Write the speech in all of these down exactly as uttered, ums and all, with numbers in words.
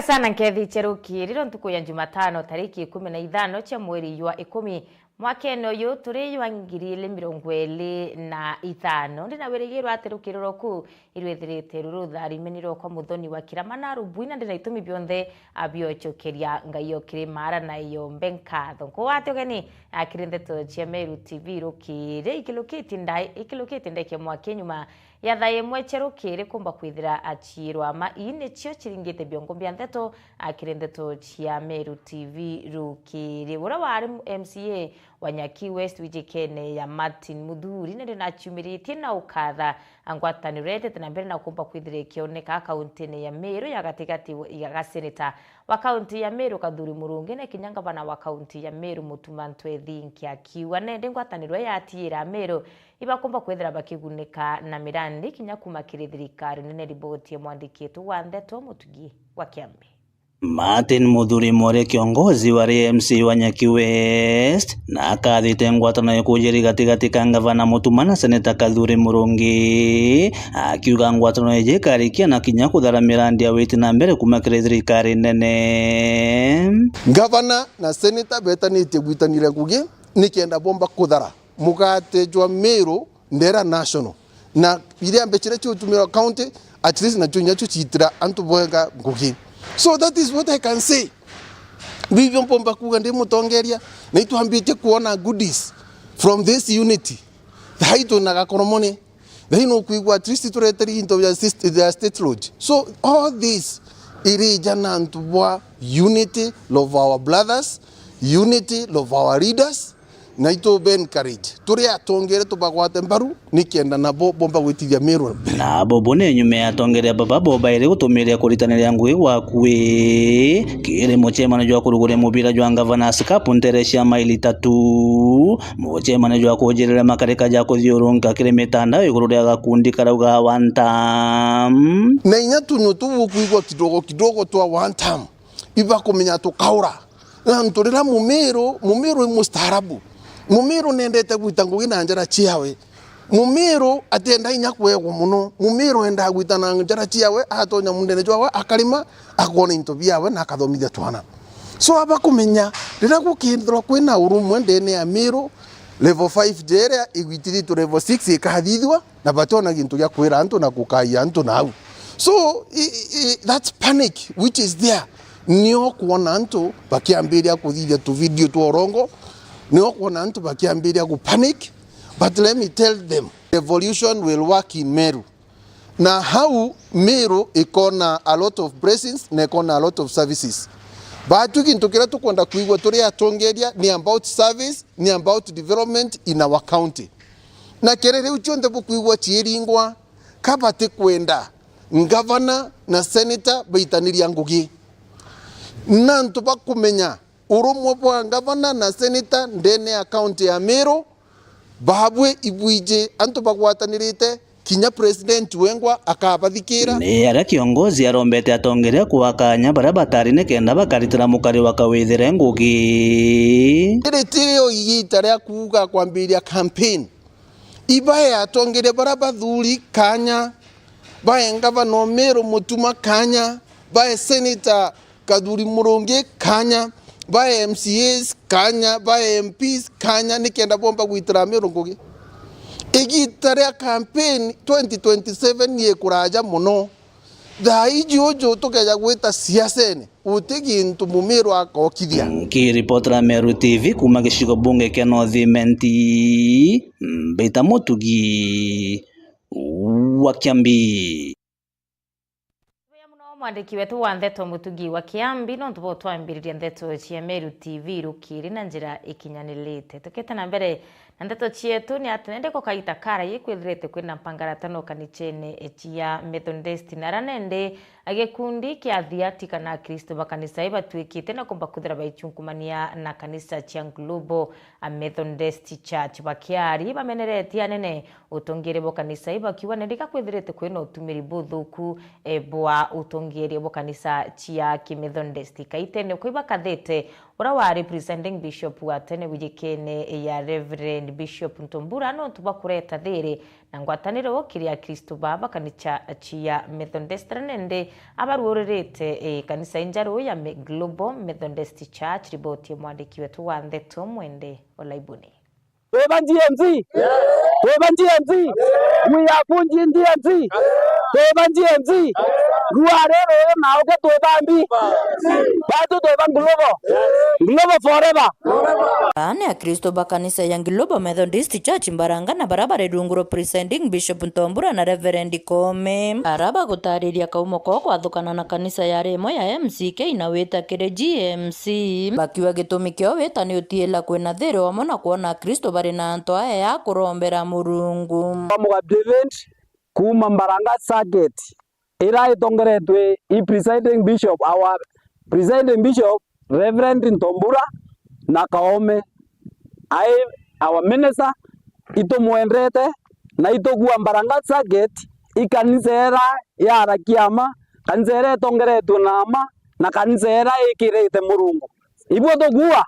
Sana nkethi cia rukiri rwa ntuku ya Jumatano, tariki ikumi na ithano cia mweri jwa ikumi, mwakene uyu turi jwa ngiri ili mirongo ili na ithano. Ndi na wirigiro ati rukiri rwaku irwithirite rurutharimeni rwa kwa muthoni wa kirama na rubui, na ndi na itumi bionthe abiocokeria Ngai o kiri mara na yombe nkatho. Nkugwate ugeni akiri ndeto cia Meru T V rukiri, ikilukitie ndai-, ikilukitie ndaikia mwaki nyuma ya thaa imwe cia rukiri kumba kwithira aciirwa ma. Ii nicio ciringite biongo bia ndeto akiri ndeto cia Meru T V rukiri. Uria wari M C A wa Nyaki West wijikene ya Martin Muthuri, nende naciumiritie na ukatha ngwataniro etete na mbere na kumba kwithira ikioneka kauntine ya Meru ya gatigati ya gaseneta wa kaunti ya Meru Kathuri Murungi na kinya ngavana wa kaunti ya Meru Mutuma Ntwethinki akiuga nende ngwataniro yatiira Meru ibakumba kwithira bakigunika na mirandi kinya kuma kiri thirikari nene. Riboti ya mwandiki wetu wa ndeto Mutugi wa Kiambi. Martin Muthuri Mwore, kiongozi wa R M C wa Nyaki West, na akathite ngwatano ya kujiri gatigati ka ngavana Mutuma na seneta Kathuri Murungi, akiuga ngwatano iji ikarikia na kinya kuthara mirandi ya witi na mbere kuma kiri thirikari nene. Ngavana na seneta betanitie gwitanira ngugi nikenda bomba kuthara mugate jwa Meru ndera national. Na iria mbeca iria ciutumirwa county, at least nacio inya cio ciitira antu bwega ngugi. So that is what I can say. Bibio mpomba kuuga ndi mutongeria, na itwambitie kuona goodies from this unity. Thai twina gakoromone. Thai no kwigua at least tureteri into ya state, ya state lodge. So all this irija na antu bwa unity of our brothers, unity of our leaders, na itu be encourage. Turi atongere tubagwate mbaru nikenda nabo bomba gwitithia Meru mbere. Na bobo ni nyuma ya atongeria baba bo bairi gutumiria kuritanira ngugi gwakui kiri mucemanio jwa kuruguria mubira jwa Governors Cup ntere cia maili tatu, mucemanio jwa kujirira makarika ja kuthiurunka kiri mitandao iguru ria gakundi karauga One Term. Na inya tunyo tubu kwigua kidogo kidogo twa One Term, ibakumenya tukaura. Na antu rira Mumiru, Mumiru i mustaarabu. Mumiru nendete gwita ngugi na njara ciawe. Mumiru atienda inya kwegwa muno. Mumiru endaa gwita na njara ciawe, atonya mundene jwawe, akarima, akoona into biawe na akathomithia twana. So, abakumenya, rira gukithirwa kwina urumwe ndene ya Miru, level five jeria igwitithitwe level six ikathithua, na bationa gintu gia kwira antu na gukaia antu nau. So, i, i, that panic which is there, nio kwona antu bakiambiria kuthithia tu video twa urongo, nio kwona antu bakiambiria gu panic, but let me tell them, revolution will work in Meru. Na hau Meru ikona a lot of blessings na ikona a lot of services. Batu gintu kiria tukwenda kwigua turi atongeria ni about service, ni about development in our county. Na kere riu cionthe bukwigua ciiringwa, ka batikwenda ngavana na seneta baitaniria ngugi. Na antu bakumenya urumwe bwa ngavana na seneta ndene ya kaunti ya Meru, babwe ibwiji antu bagwatanirite, kinya president wengwa akabathikira. Ni aria kiongozi arombete atongeria kwa kanya baria batari nikenda bakaritira mukari wa kawithire ngugi. Riri tirio igita ria kuuga kwambiria campaign. Ibae atongeria baria bathuri kanya, bae ngavana o Meru Mutuma kanya, bae seneta Kathuri Murungi kanya, bae M C As kanya, bae M Ps kanya, nikenda bomba gwitira Meru ngugi. Igita ria campaign twenty twenty-seven ni ikuraja muno. Thaa iji uju tukeja gwita siasene, guti gintu Mumiru akokithia. Nkiripotera Meru T V kuma gicigo bunge kia North Imenti, Mbita Mutugi wa Kiambi. Wega muno mwandiki wetu wa ndeto Mutugi wa Kiambi, nontu bwa utwambiriria ndeto cia Meru T V rukiri na njira ikinyanirite. Tukite na mbere na ndeto cietu, ni ati nende kwa kaita karai kwithirite kwina mpangaratano kanicene cia Methodist, na ara nende gikundi kia athiati kana Akristo ba kanisa ii batuikite na kumba kwithira baicunkumania na kanisa cia Global Methodist Church. Bakiari bameneretie anene utongeria bwa kanisa ii bakiuga nende ka kwithirite kwina utumiri buthuku, e, bwa utongeria bwa kanisa cia Kimethodist. Kaitene uko ibakathite Uria wari presiding bishop wa tene wijikene ya Reverend Bishop Ntombura nontu bwa kureta thiri na ngwataniro kiri Akristo ba ba kanisa cia Methodist, na nindi abaruuririte, eh, kanisa injeru ya Me-, Global Methodist Church. Riboti ya mwandiki wetu wa ndeto Mwende Olaibuni. Tweba G M C. Tweba G M C. We are Punji G M C. Tweba G M C. Ruare ruru na uke tweba mbi. Batu tweba Global. Global forever. Aa ni Akristo ba kanisa ya Global Methodist Church Mbaranga na bara bari rungu rwa presiding Bishop Ntombura na Reverend Koome. Ara bagutariria kaumo kao kwathukana na kanisa yari imwe ya M C K na wita kiri G M C. Bakiuga gitumi kiao wita ni utiila kwina thiri wamwe na kwona Akristo bari na antu aya ya kurombera Murungu. Muga David kuuma Mbaranga Circuit, ira itongeretwe i presiding bishop, our presiding bishop, Reverend Ntombura na Kaome. Ai our minister, itumwendete na itukua Mbaranga Circuit i kanisa ira ya araki ama, kanisa ira itongeretwe na ama, na kanisa ira ikirite Murungu. Ibuo tukuua?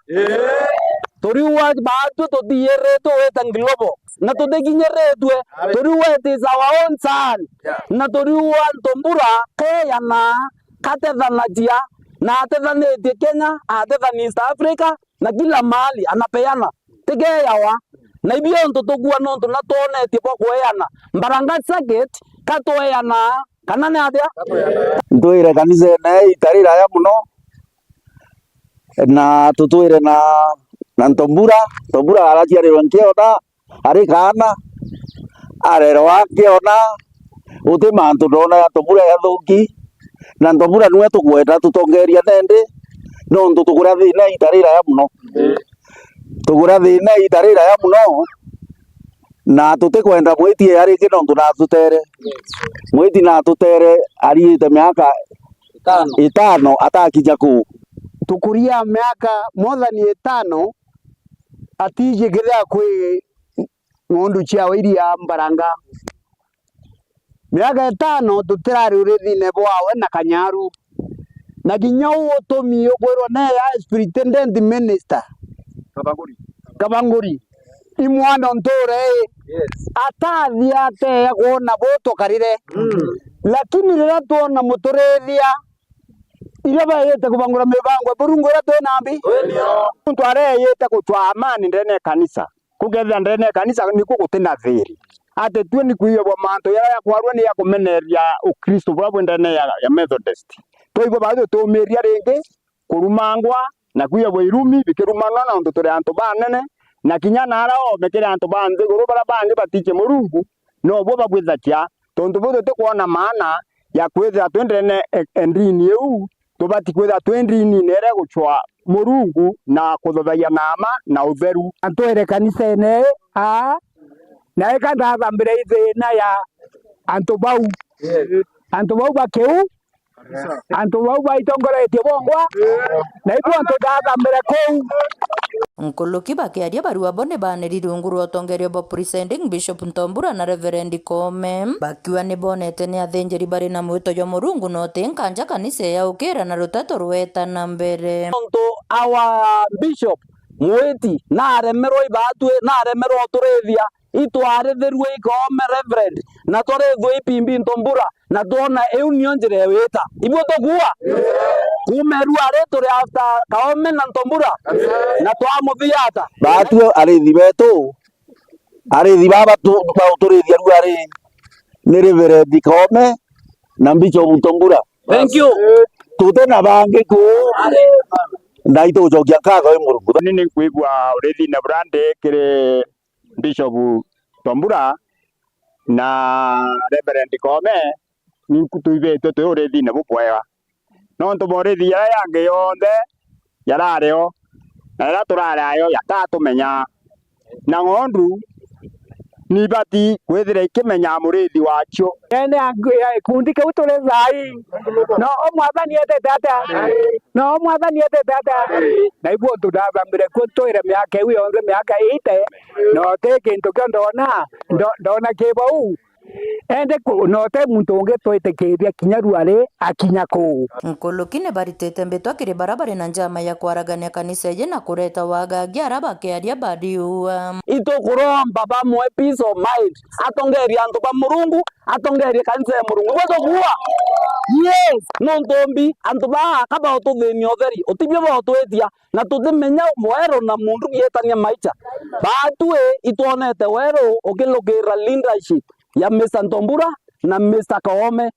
Turiua baatwi tutiiritwe wita Global, na tutikinyiritwe. Turiua it is our own son. Na turiua Ntombura keyanaa, katethanagia, na atethanitie Kenya, atethania East Africa, na kila mahali anapeana. Tikeyawa. Na ibio untu tukuua nontu na twonetie bwa kweana. Mbaranga Circuit, katweanaa, kana ni atia? Ntwire kanisene ita riraya muno, na tutwire na, na Ntombura. Ntombura araciarirwe nkiona, ari kaana, arerwa akiona, guti mantu ndona ya Ntombura yathuki, na Ntombura niwe tukwenda tutongeria nendi, nontu tukuria thina ita riraya muno. Tukuria thina ita riraya muno, na tutikwenda mwiti eya ringi nontu natutere. Mwiti natutere ariite miaka itano atakinya kuu. Tukuria miaka more than itano, atiji kethira kwi ng'ondu ciawe iria Mbaranga. Miaka itano tutirari urithine bwawe na Kanyaru. Na kinya uu utumi ukwirwa neya superintendent minister Kabanguri. Kabanguri. I mwana nture ii. Atathi ateya kwona bu tukarire. Lakini riria twona muturithia iria baeyite kubangura mibango ya Murungu iria twi nambi. Muntu areeyite gucwa amani ndene ya kanisa. Kukethira ndene ya kanisa nikuo guti na thiri. Ati tue ni kwigua mantu jaria jakwarua ni ja kumeneria Ukristo buria bwi ndene ya, ya Methodist. Twaigua bau tutumiria ringi kurumangwa na kwigua irumi bikirumanwa nontu turi antu banene, na kinya naara oome kiri antu ba nthiguru baria bangi batiici Murungu, nobuo babwithagia. Tontu buu tutikwona maana ya kwithira twi ndene e, e ndini iu, tubati kwithira twi ndinine iria igucwaa Murungu na kuthuthayia na mma na utheru. Antwire kanisene ii aa, na ika ndathambire i thiina ya antu bau. Antu bau ba kiu, antu bau baitongoretie bongwa, na ibu antu ndathambire kuu. Nkuruki bakiaria barua bo ni baaniri rungu rwa utongeria bwa Presiding Bishop Ntombura na Reverend Koome, bakiuga ni bonete ni athinjiri bari na mwito jwa Murungu na uti nkanja kanisa iyaukira na ruteto rweta na mbere. Nontu our bishop mwiti naremerwa ibatwi, naremerwa uturithia, itwarithirue i Koome Reverend, na twarithua i P B Ntombura, na twona iu nio njira ya wita. Ibuo tukuua? Kuuma irua ri turi after Kaome na Ntombura, na twamuthiata. Baatue arithi betu, arithi baba tu-, bauturiithia rua ri ni Reverend Kaome na Bishop Ntombura. Thank you. Tuti na bangi kuu, na itugucokia nkatho i Murungu. Ni ninkwigua urithine buria ndi kiri Bishop Ntombura na Reverend Koome, ni tuibitwe twi urithine bubwega. Nontu maurithi jaria jangi jonthe jarari o, na jaria turari ayo jatatumenya. Na ng'ondu ni ibati kwithira ikimenyaa murithi wacio. Ene ya ngu-, ya gikundi kiu turi thaa ii, no o mwathani etete atia? No o mwathani etete atia? Na ibu untu ndathambire kuo ntwire miaka iu yonthe, miaka iite, na uti kintu kio ndona, ndo-, ndona ki bau. Ende ku-, note muntu ungi twitikiria kinya ruari akinya kuu. Nkuruki ni baritite mbitwa kiri bara bari na njama ya kwaragania kanisa iji na kureta wagagia ara bakiaria bariua. Itukuromba bamwe peace of mind, atongerie antu ba Murungu, atongerie kanisa ya Murungu. Gwe tukuua? Yes, nontu mbi antu baa ka baututhinia utheri, utibio bautwitia, na tutimenya weru na mundu bietania maicha. Baatwi itwonete weru ukilukira leadership ya Mister Ntombura na Mister Koome.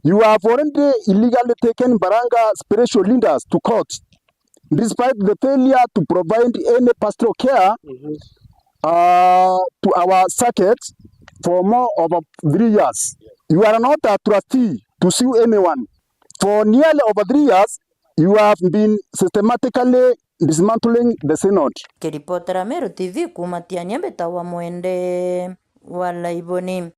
You have already illegally taken Baranga spiritual leaders to court, despite the failure to provide any pastoral care uh, to our circuit for more over three years. You are not a trustee to sue anyone. For nearly over three years, you have been systematically dismantling the synod. Kiripotera Meru T V kuuma Tiania, mbitawa Mwende wa Laiboni.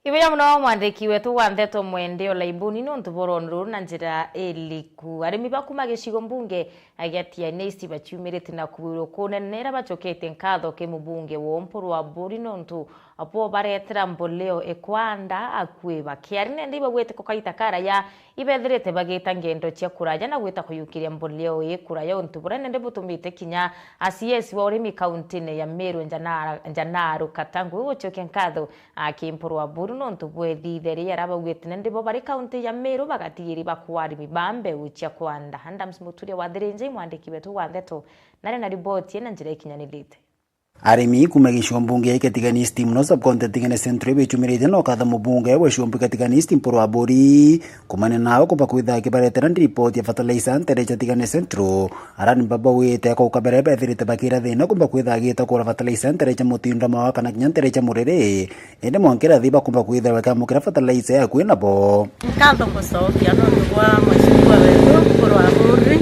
Ibuya muno mwandiki wetu wa ndeto Mwende o Laiboni nontu bwa rwoni ruru na njira iliku. Arimi ba kuma gicigo mbunge gia Tiania East baciumirite na kuwirwa kunenera bacokete nkatho ki mubunge wa Mpuru Aburi nontu bwa baretera mboleo ikwanda akui bakiari nende ibagwite kukaita karaya ibethirite bagita ngendo cia kuraya na gwita kuyukiria mboleo ii kuraya, untu buria nende butumite kinya A C S wa urimi kauntine ya Meru Njana-, Njanaru Katangwe gucokia nkatho aki Mpuru Aburi nontu bwa ithithe riria baugite nende bo bari kaunti ya Meru bagatigiri bakua arimi ba mbeu cia kwanda. Adams Muturia wa Thirinja i mwandiki wetu wa ndeto nari na riboti ii na njira ikinyanirite. Arimi kuma gicigo mbunge gia Tigania East mono sub-county ya Tigania Central ibicumirite na ukatha mubunge wa gicigo mbunge gia Tigania East Mpuru Aburi kumania nao kumba kwithira akibaretera ripoti ya fertilizer ntere cia Tigania Central. Arani baba wite kwa ukabere bethirite bakira thina kumba kwithira agita kura fertilizer ntere cia Mutindwa, Mawa kana kinya ntere cia Muriri. Indi mwanka irathi bakumba kwithirwa bakiamukira fertilizer ya akui nabo. Nkatho ngucokia nontu bwa mweshimiwa wetu Mpuru Aburi,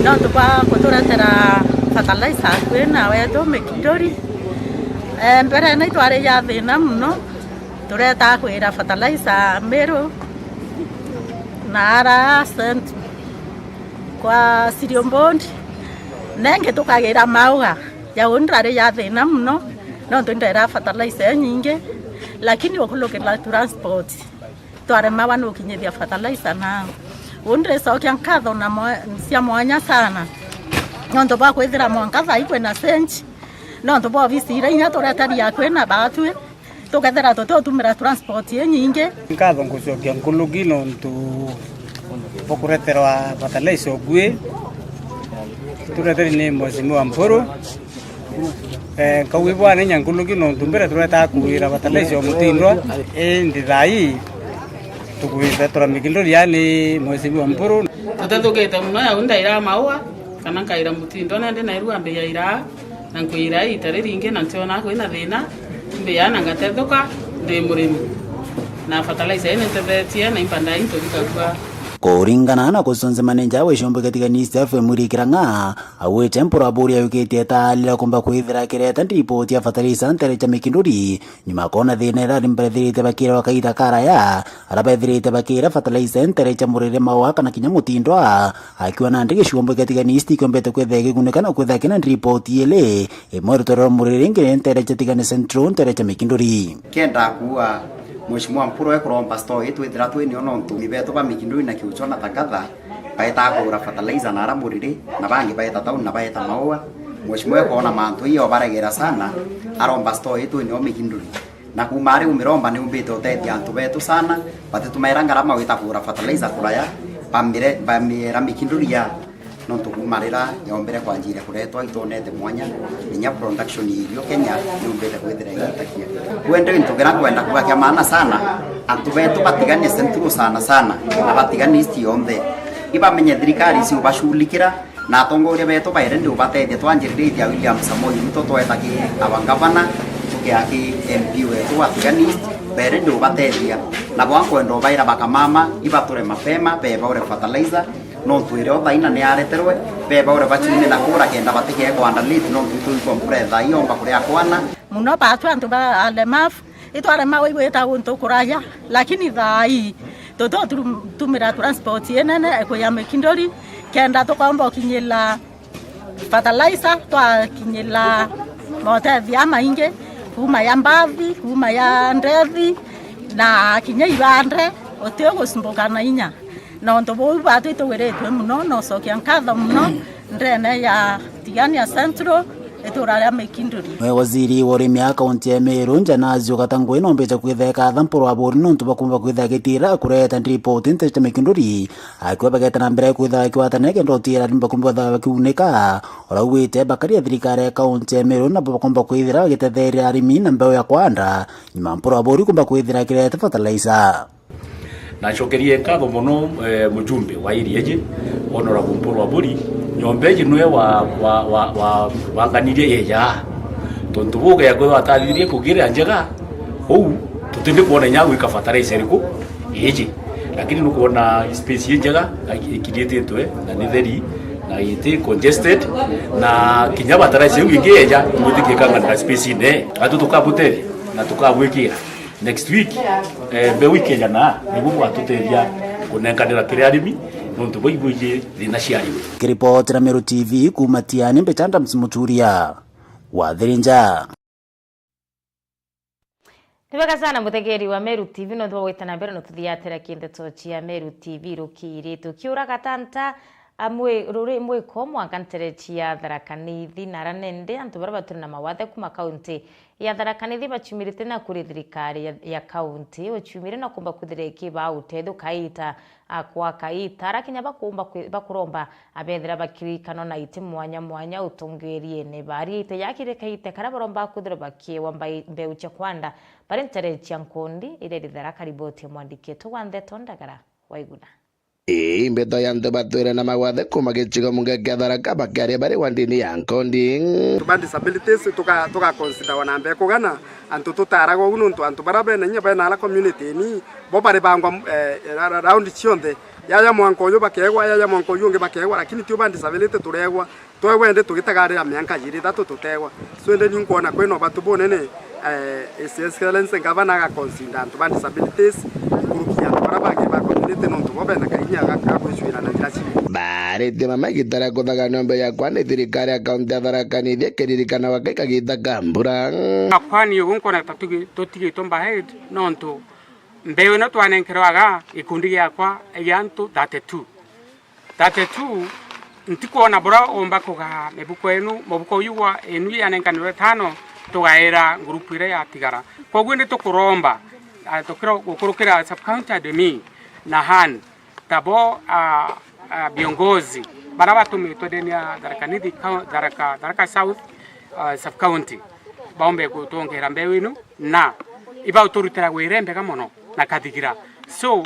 nontu bwa kuturetera fertilizer akui na wetu Mikinduri. Eh, mberene itwari ja thina muno, turetaa kwira fertilizer Meru na ara Central kwa Siriombondi, nengi tukagira mauga. Ya uni ndari ya thina muno, nontu inderaa fertilizer inyingi, lakini ukulukira transport, twaremawa ni ukinyithia fertilizer na uni ndicokia nkatho na mwa-, cia mwanya sana, nontu bwa kwithira mwanka thaa ii kwina cenji, nontu bwa obisi iria inya tureteria kwina baatwi, tukethira tutiutumira transport inyingi. Nkatho ngucokia nkuruki nontu bwa kureterwa fertilizer ukui tureteri ni Mheshimiwa Mpuru. Eh, nkauga ibwaninya nkuruki nontu mbere turetaa kuwira fertilizer o Mutindwa, indi thaa ii tukwithirwa Mikinduri yani Mheshimiwa Mpuru. Tutethukite muno, yau ndaira maua kana nkaira Mutindwa, nandi nairua mbiaira na nkwira iita riringi na ntiona kwina thina, mbiaa na ngatethuka ndi murimi, na fertilizer ii nintethetie na imba ndai nturikagua. Kuringana na kucunca maneja wa gicigo mbunge gia Tigania East F M Mwirikirang'a, augite Mpuru Aburi ayukitie etalira kumba kwithira akireta ripoti ya fertilizer ntere cia Mikinduri, nyuma akona thina irari mberethirite bakira wa kaita karaya, ara bethirite bakira fertilizer ntere cia Muriri, Maua kana kinya Mutindwa, akiuga nandi gicigo mbunge gia Tigania East ikiombete kwithira ikigunika na kwithira kina ripoti ili, imwe rutoro rwa Muriri, ingi ntere cia Tigania Central, ntere cia Mikinduri. Kenda kuuga Mheshimiwa Mpuru ekuromba store ii twithira twinio nontu ni betu ba Mikinduri na Kiuchwa na Tangatha baetaa kugura fertilizer na ara Muriri, na bangi baeta town na baeta Maua. Mheshimiwa ekoona mantu ii obaregera sana, aromba store ii twinio Mikinduri. Na kuuma ari umiromba niumbite utethia antu betu sana, batitumaira ngarama wita kugura fertilizer kuraya, bamire-, bamiera Mikinduri ya, nontu kuuma rira yombire kwanjiria kuretwa itonete mwanya, inya production ya irio Kenya niumbite kwithira igitakia. Kwende into kira nkwenda kuga kia maana sana, antu betu ba Tigania Central sana sana, na ba Tigania East yonthe, ibamenye thirikari iciubashugulikira, na atongoria betu bairi ndi ubatethia. Twanjiriritie a William Samoei Ruto, tweta ki our governor, tukia ki M P wetu wa Tigania East, bairi ndi ubatethia. Nabo ankwenda ubaira bakamama, ibature mapema, bebaure fertilizer, nontu irio thaina ni areterwe, bebaure baciume na kura kenda batikegwa under late, nontu itwigua mbura ethaa iomba kuria kwana. Muno batu antu ba alemavu, itwaremawa igwita guntu kuraya, lakini thaa ii tututumira transport inene ikuya Mikinduri, kenda tukomba ukinyila fertilizer, twakinyila motethia amaingi, Kuuma ya mbathi, kuuma ya ndethi, na kinya ibande, uti ugucumbuka na inya. Na untu buu batwi tugiritwe muno, na ucokia nkatho muno ndene ya Tigania Central, itura ria Mikinduri. Nwe waziri wa urimi a kaunti ya Meru, Njanazio Gatangui, nombite kwitheka tha Mpuru Aburi nontu bakumba kwithira gitira kureta ndiripoti nte cia Mikinduri, akiwa bageta na mbere kwithira bakiwatanira kenda utira arimi bakumba kwithira bakiunika. Uraugite bakaria thirikari ya kaunti ya Meru nabo bakomba kwithira bagitetheria arimi na mbeu ya kwanda, nyuma Mpuru Aburi kumba kwithira akirete fertilizer. Nacokerie nkatho mono, eh, mujumbe wa area iji, Honorable Mpuru Aburi, nyomba iji nwe wa, wa, wa, wa, waganirie yeja. Tontu bugea kwithwa atathithirie kugira njega, uu tutindi kwona inya gwika fertilizer iriku iji. Lakini nukwona space i njega, ikirietitwe, na ni theri, na iti congested, na kinya fertilizer iu ingi yeja, igwitikikanga na space ine. Atu tukabutethia, na tukabwikira. Next week, eh, mbeu ikejana, niguo bwatutethia kunenkanira kiri arimi, nontu bwa ibwiji thina cia arimi. Kiripotera Meru T V kuuma Tiani, mbeta Adams Muturia, Wathirinja. Ni bwega sana mutegeri wa Meru T V, nontu bwa gwita na mbere na tuthiatira ki ndeto cia Meru T V rukiri. Tukiura gatanta, a, mwi-, ruri mwiko mwanka nterechi ya Tharaka Nithi na ara nende antu baria baturi na mawathe kuma kaunti ya Tharaka Nithi baciumirite na kuri thirikari ya, ya kaunti uciumire na kumba kwithira ikibaa utethio kaita, a, kwa kaita ara kinya bakumba kwi-, bakuromba abethira bakirikanwa na iti mwanya mwanya utongeriene. Bariite yakire kaita karia baromba kwithirwa bakiewa mbai-, mbeu cia kwanda bari ntere cia nkundi iria iri Tharaka. Riboti ya mwandiki wetu wa ndeto Ndagara Waiguna. Ii, mbeto ya antu batwire na magwathe kuma gicigo munge kia Tharaka bakiaria bari wandini ya Nkondi. Tuba disabilities tuka, tuga consider wana mbekugana antu tutaraga uu, nontu antu bara bene inya bena ara community ini bo bari bangwa, eh, ra-, ra-, round cionthe. Yaya mwanka uyu bakegwa, yaya mwanka uyu ungi bakegwa, lakini tio ba disability turegwa. Twegwa indi tugitagarira mianka jiri ithatu tutegwa. So indi ni nkwona kwina ubatu bunene, eh, His Excellency Governor agaconsider antu ba disabilities, nkuruki ya antu bara bangi ba community, nontu bo bena kainya ga, ga gwicwira na njira cii. Baritie mama igita ria kuthaganua mbeu ya kwani thirikari ya kaunti ya Tharaka Nithi ikiririkana gwa kai kagita ka mbura. Akwani ugu nkwona ta tugi-, tutigitwe behind, nontu mbeu ino twanenkerwaga gikundi giakwa gia antu thirty-two. Thirty-two, ntikwona bura umba kugaa mibuko enu, mubuko uyu gwa enu yanenkanirwe tano, tugaira ngurupu iria yatigara. Koguo ni tukuromba, ah, tukiro-, gukurukira sub-county admin na han, tabo, ah, ah, viongozi bara batumitwe ndene ya Tharaka Nithi Coun-, Tharaka, Tharaka South, ah, sub-county, baumbe gutwongera mbeu inu na ibauturutira wira imbega mono na kathigira. So,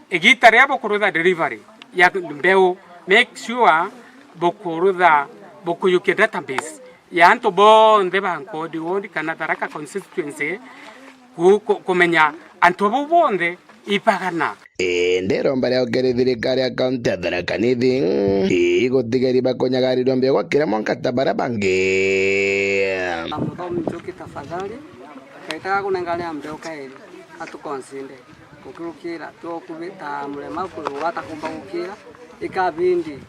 igita riria bukurutha delivery ya mbeu, make sure bukurutha, bukuyukia database ya antu bonthe ba Nkondi ward kana Tharaka constituency, ku-, ku-, kumenya antu bau bonthe ibagana. Indi iromba ria ukiri thirikari ya kaunti ya Tharaka Nithi, ii gutigeri bakunyagaririo mbeu gwa kiria mwanka ta baria bangi. Muthomi Njuki, tafadhali, kaita ga kunengania mbeu kairi, atukonsinde. Gukirukira, twokubi ta murema kugwata kumba gukira, ikabindi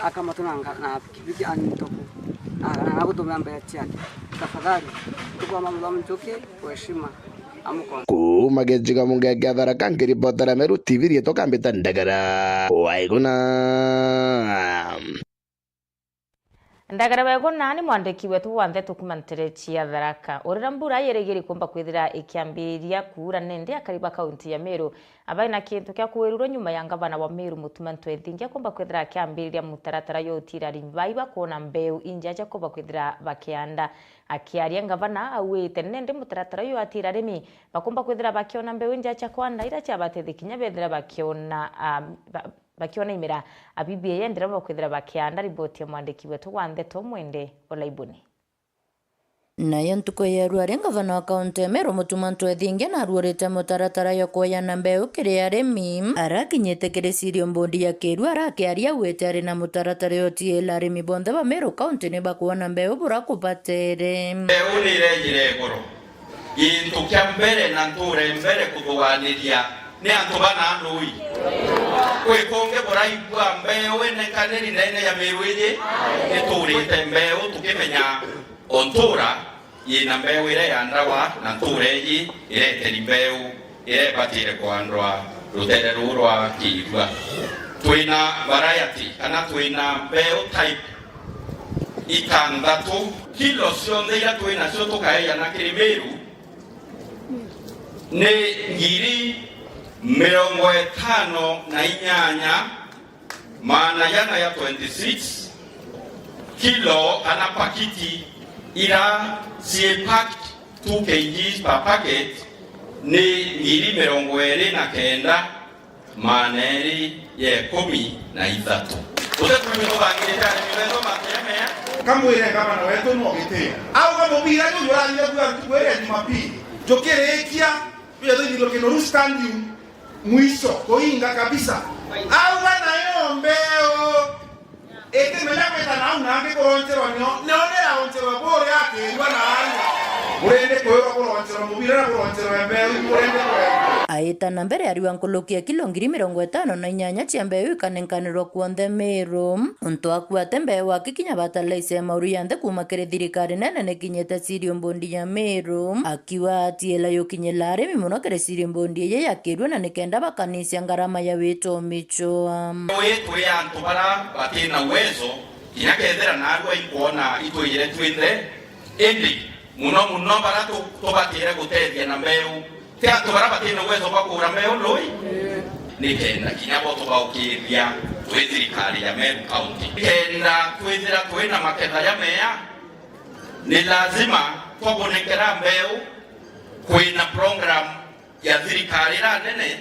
akamatwe na nga-, na pikipiki anyitwe ku, na, na, na gutumira mbere ciake. Tafadhali, tukwamba Muthomi Njuki kwa heshima, amukonde. Kuuma gicigo munge kia Tharaka, nkiripotera Meru T V, riitwa Kambita Ndagara Waiguna. Ndagara Waiguna ni mwandiki wetu wa ndeto kuma nterechi ya Tharaka. Urira mbura yirigiri kumba kwithira ikiambiriria kuura, nende akari ba kaunti ya Meru abai na kintu kia kwirurwa nyuma ya ngavana wa Meru Mutuma Ntwethingia kumba kwithira akiambiriria mutaratara yo utira arimi bai bakwona mbeu injaja kumba kwithira bakianda. Akiaria, ngavana auite nende mutaratara uyu atira arimi bakumba kwithira bakiona mbeu injaja kwanda iria ciabatethi kinya bethira bakiona, um, ba-, bakiona imera. Abibi yendera bakwithira bakianda. Riboti ya mwandiki wetu wa ndeto Mwende Olaibuni. Nayo ntuku ya ruari, ngavana wa kaunti ya Meru Mutuma Ntwethingia naruurite mutaratara ya kwoyana mbeu kiri arimi. Arakinyite kiri Cereal Board ya Kirua, arakiaria auite ari na mutaratara ya utiila arimi bonthe ba Meru kaunti ni bakwona mbeu bura kubatere. Mbeu ni irejire iguru. Gintu kia mbere na nture mbere kuthuganiria ni antu bana ndui. Kwi kungi buraigua mbeu inekaniri ndene ya Meru iji, iturite mbeu tukimenya o ntura Yina mbeu iria yandawa na ntuura iji ireteri mbeu iria ibatire kwandwa rutere ruu rwa Kiirua. Twina variety kana twina mbeu type itanthatu. Kilo cionthe iria twinacio tukaejana kiri Miru ni ngiri mirongo itano na inyanya, maana jana ya twenty-six. Kilo kana pakiti ira cii packed two kilograms per packet ni ngiri mirongo iri na kenda, maana iri ya ikumi na ithatu. Utekwigua ubangirite arimi betu matemea. Kamwire ngavana wetu no gitio. Auga mubira juju urathire kuga ntuku iria ya Jumapili. Njukirikia, tuja tuithirwe Kinoru Stadium. Mwisho, kuinga kabisa. Auga nayo mbeu itimenya gwita nau nangi kuroncherwa nio, nio niraoncherwa buri akirua na arua. Urindi kwirwa kuroncherwa mubira na kuroncherwa mbeu, urindi kwenda. Aita na mbere ariwa nkuruki ya kilo ngiri mirongo itano na inyanya cia mbeu ikanenkanirwa kwonthe Miru. Untu akwate mbeu akikinya batalaisa ya mauru yanthe kuuma kiri thirikari nene nikinyite Cereal Board ya Miru. Akiuga ati ila yukinyila arimi mono kiri Cereal Board iji ya Kiirua na nikenda bakanisia ngarama ya witomi jwao. Wi twi antu bara batina uwezo, kinya kethira naarua inkwona itwijire twinthe, indi muno muno bara tu-, tubatire gutethia na mbeu, ti antu bara batina uwezo bwa kugura mbeu ndui, nikenda kinya bo tubaukiria twi thirikari ya Meru County. Kenda twithira twina maketha jamea, ni lazima twabunenkera mbeu. Kwina program ya thirikari ira nene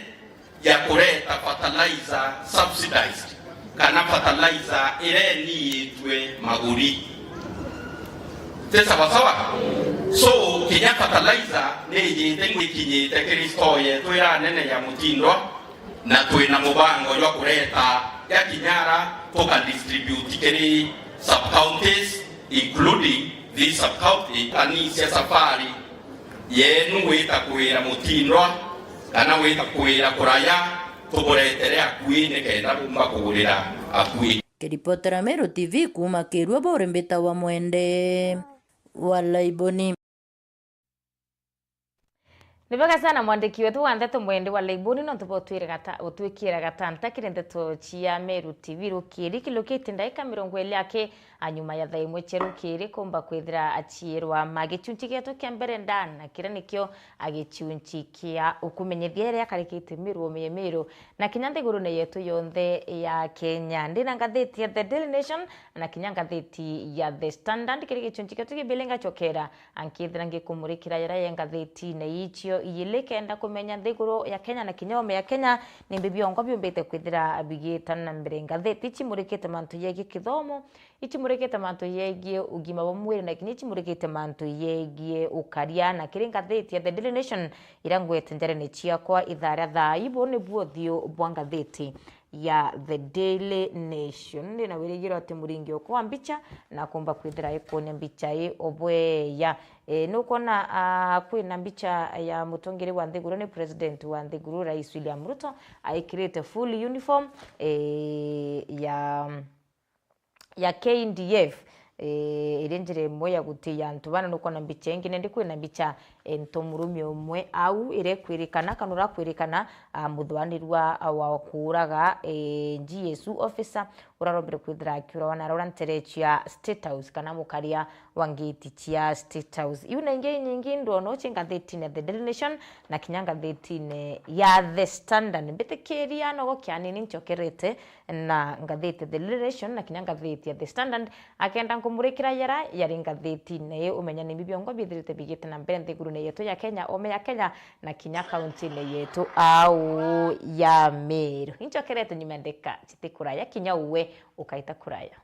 ya kureta fertilizer subsidized, kana fertilizer ireniitwe maguri. Ti sawasawa? So, kinya fertilizer ni ijite ikinyite kiri store yetu ira nene ya Mutindwa, na twina mubango jwa kureta ya kinyara tuka distribute kiri sub counties, including this sub county. Kanisia safari yenu wita kwira Mutindwa, kana wita kwira kuraya, tuburetere akui nikenda bumba kugurira akui. Kiripotera Meru T V kuuma Kiirua, buri mbita wa Mwende wa Laiboni. Ni bwega sana mwandiki wetu wa ndeto Mwende wa Laiboni, nontu bwa utwire gata-, utwikiira gatanta kiri ndeto cia Meru T V rukiri kilukite ndaika mirongo iri aki. A nyuma ya thaa imwe cia rukiri kumba kwithira aciirwa ma gichunchi gietu kia mbere ndana, kiria nikio a gichunchi kia ukumenyithia iria akarikite Miru, omeye Miru, na kinya nthigurune yetu yonthe ya Kenya. Ndina ngathiti ya The Daily Nation na kinya ngathiti ya The Standard. Kiri gichunchi gietu kia mbere ngachokera, ankithira ngikumurikira jaria ye ngathetine icio ijiri kenda kumenya nthiguru ya Kenya na kinya ome ya Kenya ni mbi biongo biumbite kwithira bigitana na mbere. Ngatheti icimurikite mantu jegie kithomo, icimurikite mantu jegie ugima bwa mwiri, na kinya icimurikite mantu jegie ukaria. Na kiri ngatheti ya The Daily Nation, iria ngwete njarene ciakwa ithaa ria thaa ibu, nibuo uthiu bwa ngatheti ya The Daily Nation. Ndina wirigiro ati muringi okwa wa mbicha na kumba kwithira ikuonia mbicha i obweya. E, nukwona, a, kwina mbicha ya mutongeri wa nthiguru, ni president wa nthiguru, Rais William Ruto, aikirite full uniform, e, ya ya K D F, eh, iri njira imwe ya gutiia antu bana. Nukwona mbicha ingi, nindi kwina mbicha, eh, nto murume umwe au iria ikwirikana kana urakwirikana, ah, muthwanirwa wa kuuraga, eh, G S U officer urarombire kwithira akiurawa na arora ntere cia State House kana mukaria wa ngiti cia State House. Iu na ingi inyingi ndwona uci ngathetine The Daily Nation na kinya ngathetine ya The Standard. Mbitikiria nogo kianini nchokerete na ngathiti The Daily Nation na kinya ngathiti ya The Standard, akenda nkumurikira yara yari ngathitine ii, umenya ni mbi biongo bithirite bigite na mbere nthigurune yetu ya Kenya, ome ya Kenya, na kinya kauntine yetu au ya Meru. Inchokerete nyuma ndeka citi kuraya, kinya uwe ukaita kuraya.